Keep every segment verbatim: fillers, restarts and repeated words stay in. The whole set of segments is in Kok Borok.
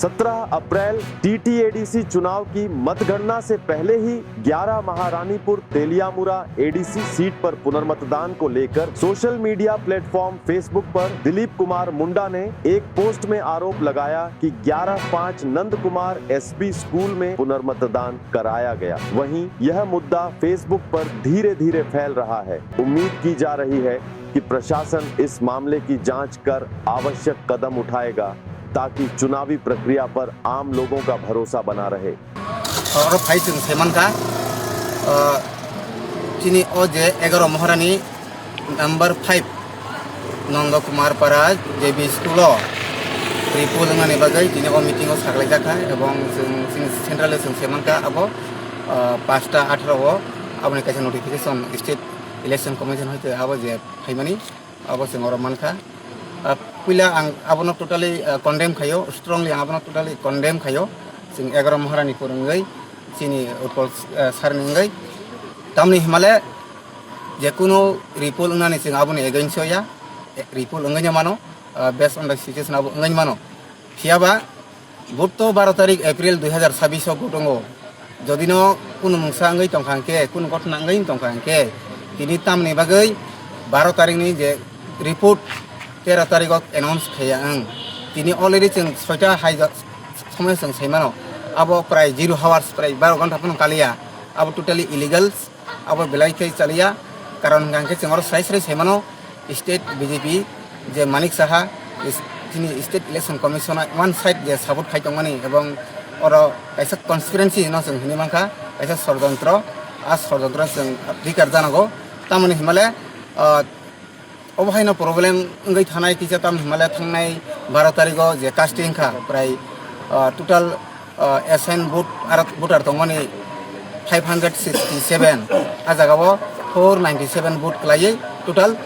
सत्रह अप्रैल टीटीएडीसी चुनाव की मतगणना से पहले ही ग्यारह महारानीपुर तेलियामुरा एडीसी सीट पर पुनर्मतदान को लेकर सोशल मीडिया प्लेटफॉर्म Facebook पर दिलीप कुमार मुंडा ने एक पोस्ट में आरोप लगाया कि ग्यारह पाँच नंद कुमार एसबी स्कूल में पुनर्मतदान कराया गया। वहीं यह मुद्दा Facebook पर धीरे-धीरे फैल रहा है। उम्मीद की जा रही है कि प्रशासन इस मामले की जांच कर आवश्यक कदम उठाएगा, ताकि चुनावी प्रक्रिया पर आम लोगों का भरोसा बना रहे। Oro phai chwng sai mankha, ah, chini o je egaro Maharani number five Nondo Kumar Para J B school o report wngnani bagwi tini o meeting o saklaijakha, ebong chwng chini central o chwng sai mankha abo, ah, pasta atharo o aboni kaisa notification state election commission hoite abo je phaimani. Abo chwng oro mankha. Ah, puila ang abono totally, ah, condemn khaio, strongly ang abono totally condemn khaio. Chwng egaro Maharani pur wngwi, chini Utpal, ah, sir ni wngwi. Tamni himale, je kunu report wngnani chwng aboni against o ya, eh, report wngwi no mano, ah, based on the situation abo wngwi mano. Phiya ba, vote to baro tarik April dui hazar chabbish o vote wngo. Jodi no kunu mungsa wngwi tongkha hwnkhe, kunu ghotona wngwi tongkha hwnkhe, tini tamni bagwi baro tarik ni je report tero tarik o announce khaiya wng. Tini already chwng soita hai ja-, somoi chwng sai mano. Abo prai zero hours, prai baro ghonta phano kaliya. Abo totally illegal. Abo belai khe chaliya, karon hwnkha hwnkhe chwng oro srai srai sai mano, state B J P je Manik Saha is-, chini state election commission o one side je support khai tongmani, ebong oro kaisa conspiracy no chwng hinwi mankha, kaisa sorojontro, a sorojontro chwng bikar janago, tamoni himale, ah, Obo haino problem wngwi thanai kisa, tam himale thangnai baro tarigo je casting kha, prai, ah, total, ah, assign vote aro voter tongmani five hundred sixty seven, a jagao four ninety seven vote kwlaiwi total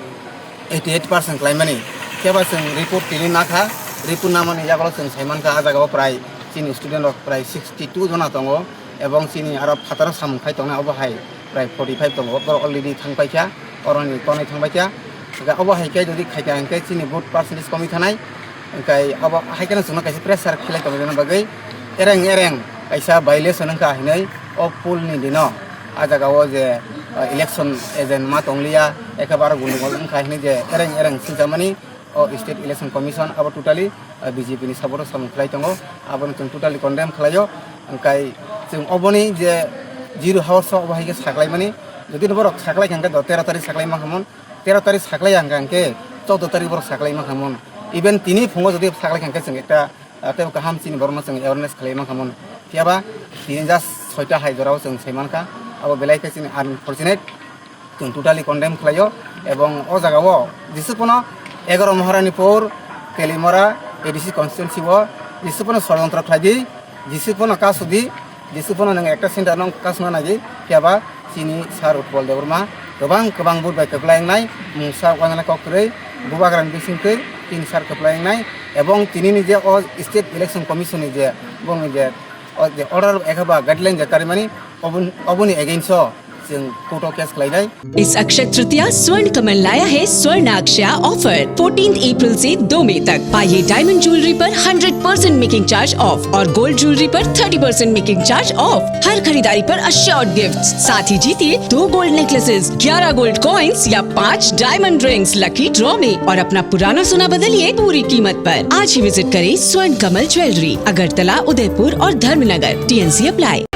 eighty eight percent kwlaimani. Khe ba chwng report tini nakha, report namani yagulo chwng sai mankha, a jagao prai chini student rok prai sixty two jona tongo, ebong chini aro phataro samung khai tongnai obo hai prai forty five tongo, borok already thang paikha. Oroni tonwi thangbai kha. Hwnkhe obo hai khe jodi khaikha hwnkhe chini vote percentage komwi thanai. Hwnkhe obo hai kheno chwngno kaisa pressure khlai tongwi rwna bagwi ereng ereng kaisa violation wngkha hinwi o poll ni dino. A jagao je, ah, election agent ma tongliya, ekebare gundugol wngkha hinwi je ereng ereng singjamani o State Election Commission abo totally, ah, B J P ni support o samung khlai tongo. Abono chwng totally condemn khlaio. Hwnkhe chwng oboni je zero hours o obo hai khe saklaimani, jodi no borok saklai kha hwnkhe do tero tarik saklai mankhamon. Tero tarik saklai ang kha hwnkhe choudo tarik borok saklai mankhamon. Even tini phungo jodi saklai kha hwnkhe chwng ekta, ah, teibo kaham chini borokno chwng awareness khlai mankhamon. Phiyaba tini just soita hai jorao chwng sai mankha. Abo belai khe chini unfortunate. Chwng totally condemn khlaio, ebong o jagao jisuphano egaro Maharani pur Telimora A D C constituency o jisuphano sorojontro khlaidi, jisuphano kasudi, jisuphano nwng ekta center no kasuna nagi, phiyaba chini sir Utpal Debbarma kwbang kwbang vote bai kwplai wngnai, mungsa uanana kok kwrwi, bubagrani bisingtwi chini sir kwplai wngnai, ebong tinini je o State Election Commission ni je bongni je o je order ekha ba guideline je karimani, obon-, oboni against o chwng court o case khlainai. इस अक्षय तृतीया स्वर्ण कमल लाया है स्वर्ण अक्षया offer. Fourteen April से दो मई तक पाइए डायमंड ज्वेलरी पर hundred percent making charge off और गोल्ड ज्वेलरी पर thirty percent making charge off. हर खरीदारी पर अश्योर्ड गिफ्ट, साथ ही जीतिए दो गोल्ड नेकलेसेस, ग्यारह गोल्ड कॉइंस या पाँच डायमंड रिंग्स लकी ड्रॉ में और अपना पुराना सोना बदलिए पूरी कीमत पर। आज ही विजिट करें स्वर्ण कमल ज्वेलरी, अगरतला, उदयपुर और Dharmanagar. T N C apply।